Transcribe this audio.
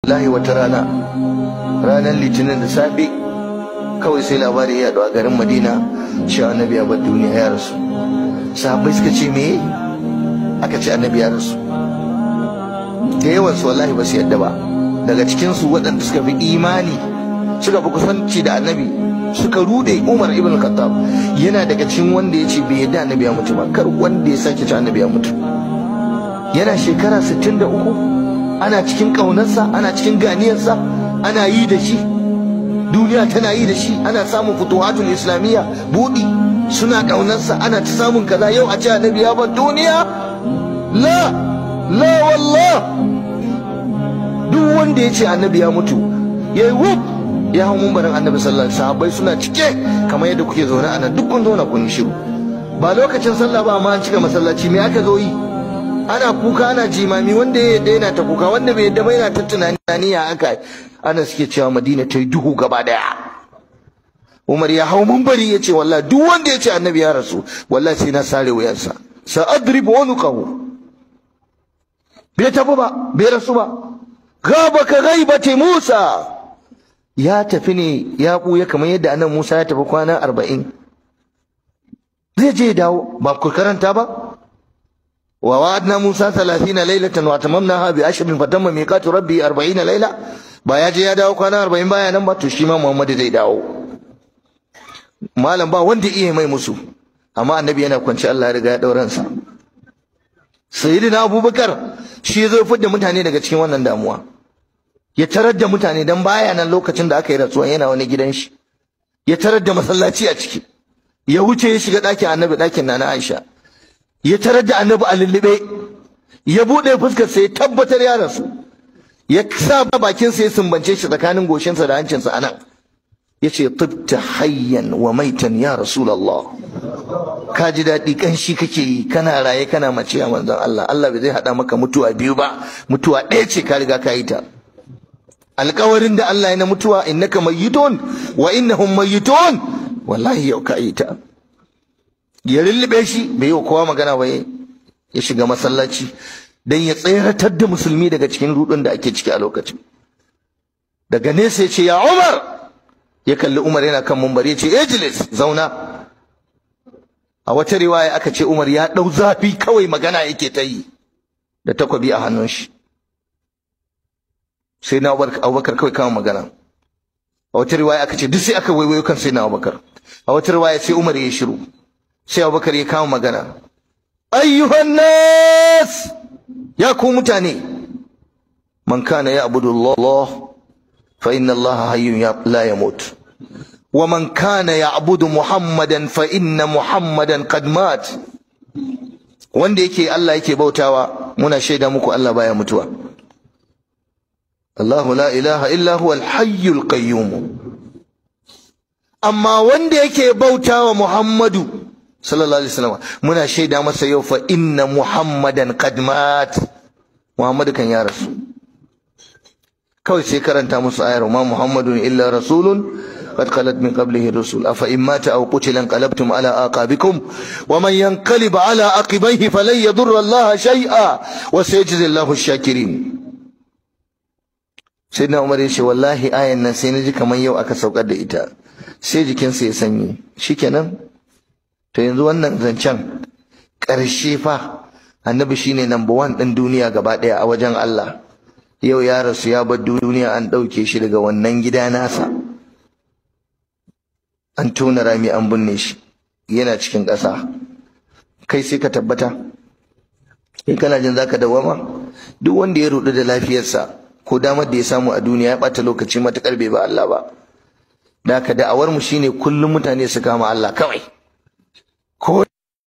Wallahi wata rana, ranar Litinin da safe, kawai sai labari ya yaɗu a garin Madina cewa Annabi ya bar duniya, ya rasu. Sahabbai suka ce, me aka ce? Annabi ya rasu. Da yawan su wallahi ba su yadda ba. Daga cikin su waɗanda suka fi imani, suka fi kusanci da Annabi, suka rude. Umar ibn Khattab yana daga cikin wanda ya ce bai yadda Annabi ya mutu ba, kar wanda ya sake ce Annabi ya mutu. Yana shekara 63, ana cikin ƙaunarsa, ana cikin ganiyarsa, ana yi da shi, duniya tana yi da shi, ana samun futuhatul islamiyya, buɗi, suna ƙaunarsa, ana ta samun kaza. Yau a ce Annabi ya bar duniya? La, la, wallah, duk wanda ya ce Annabi ya mutu, yayi wuf ya hau mumbarin Annabi sallallahu alaihi. Sahabbai suna cike kamar yadda kuke zaune a nan, duk kun zauna kun shiru. Ba lokacin sallah ba, amma an cika masallaci. Me aka zo yi? Ana kuka, ana jimami. Wanda ya yadda yana ta kuka, wanda bai yadda ba yana ta tunani ya aka. Ana suke cewa Madina ta yi duhu gaba daya. Umar ya hau mumbari ya ce, wallahi duk wanda ya ce Annabi ya rasu, wallahi sai na sare wuyansa, sa adribu unuqahu. Bai tafi ba, bai rasu ba. Gaba ka ghaibati Musa, ya tafi ne ya buya kamar yadda annabi Musa ya tafi kwana 40, zai je dawo. Ba ku karanta ba? ووعدنا موسى 30 ليلة وأتممناها بعشر فتم ميقات ربه 40 ليلة. Ba ya je ya dawo kwana 40 baya nan ba? To shi ma Muhammadu zai dawo. Malam, ba wanda iya mai musu, amma Annabi yana kwance, Allah ya riga ya dauran sa. Sayyidina Abubakar shi ya zo fidda mutane daga cikin wannan damuwa, ya tarar da mutane, dan baya nan lokacin da aka yi rasuwa, yana wani gidan shi. Ya tarar da masallaci a ciki, ya wuce ya shiga ɗakin Annabi, ɗakin Nana Aisha, ya tarar da Annabi a lullube. Ya buɗe fuskar sa, ya tabbatar ya rasu. Ya sa bakin sa ya sumbance shi tsakanin goshinsa da hancinsa anan. Yace, tibta hayyan wa maitan ya Rasulullah. Ka ji daɗi, kanshi kake yi, kana raye kana mace a manzon Allah. Allah bai zai haɗa maka mutuwa biyu ba, mutuwa ɗaya ce, ka riga ka yi ta. Alƙawarin da Allah ya na mutuwa, innaka mayyitun wa innahum mayyitun, wallahi yau ka yi ta. Ya lullube shi, bai yi wa kowa magana ba, ya shiga masallaci dan ya tseratar da musulmi daga cikin rudin da ake ciki a lokacin. Daga nesa ya ce, ya Umar. Ya kalli Umar yana kan mumbar, ya ce, ijlis, zauna. A wata riwaya aka ce Umar ya dau zafi, kawai magana yake ta yi da takwabi a hannun shi. Sai na Abubakar kawai kama magana. A wata riwaya aka ce duk sai aka waiwayo kan sai na Abubakar. A wata riwaya sai Umar ya shiru, sai Abubakar ya kama magana. Ayyuhan nas, ya ku mutane, man kana ya'budu Allah fa inna Allah hayyun la yamut, wa man kana ya'budu Muhammadan fa inna Muhammadan qad mat. Wanda yake Allah yake bautawa, muna shaida muku Allah baya mutuwa. Allahu la ilaha illa huwa al-hayyul qayyum. Amma wanda yake bautawa Muhammadu sallallahu alaihi wasallam, muna shaida masa yau fa inna Muhammadan qad mat, Muhammadu kan ya rasu. Kawai sai karanta musu ayar, ma Muhammadun illa rasulun qad khalat min qablihi rusul, afa in mata aw qutila inqalabtum ala aqabikum, wa man yanqalib ala aqibaihi falan yadurra Allah shay'a wa sayajzi Allahu ash-shakirin. Sayyidina Umar ya ce, wallahi ayan nan sai naji kamar yau aka saukar da ita. Sai jikinsa ya sanyi, shikenan. To yanzu wannan zancen ƙarshe fa, Annabi shine number one ɗin duniya gaba ɗaya a wajen Allah. Yau ya rasu, ya bar duniya, an ɗauke shi daga wannan gida nasa, an tona rami an binne shi, yana cikin ƙasa. Kai sai ka tabbata in kana jin zaka dawama. Duk wanda ya rudu da lafiyarsa ko damar da ya samu a duniya, ya ɓata lokaci matuƙar bai ba Allah ba. Da haka da'awar mu shine kullum mutane su kama Allah kawai. Ko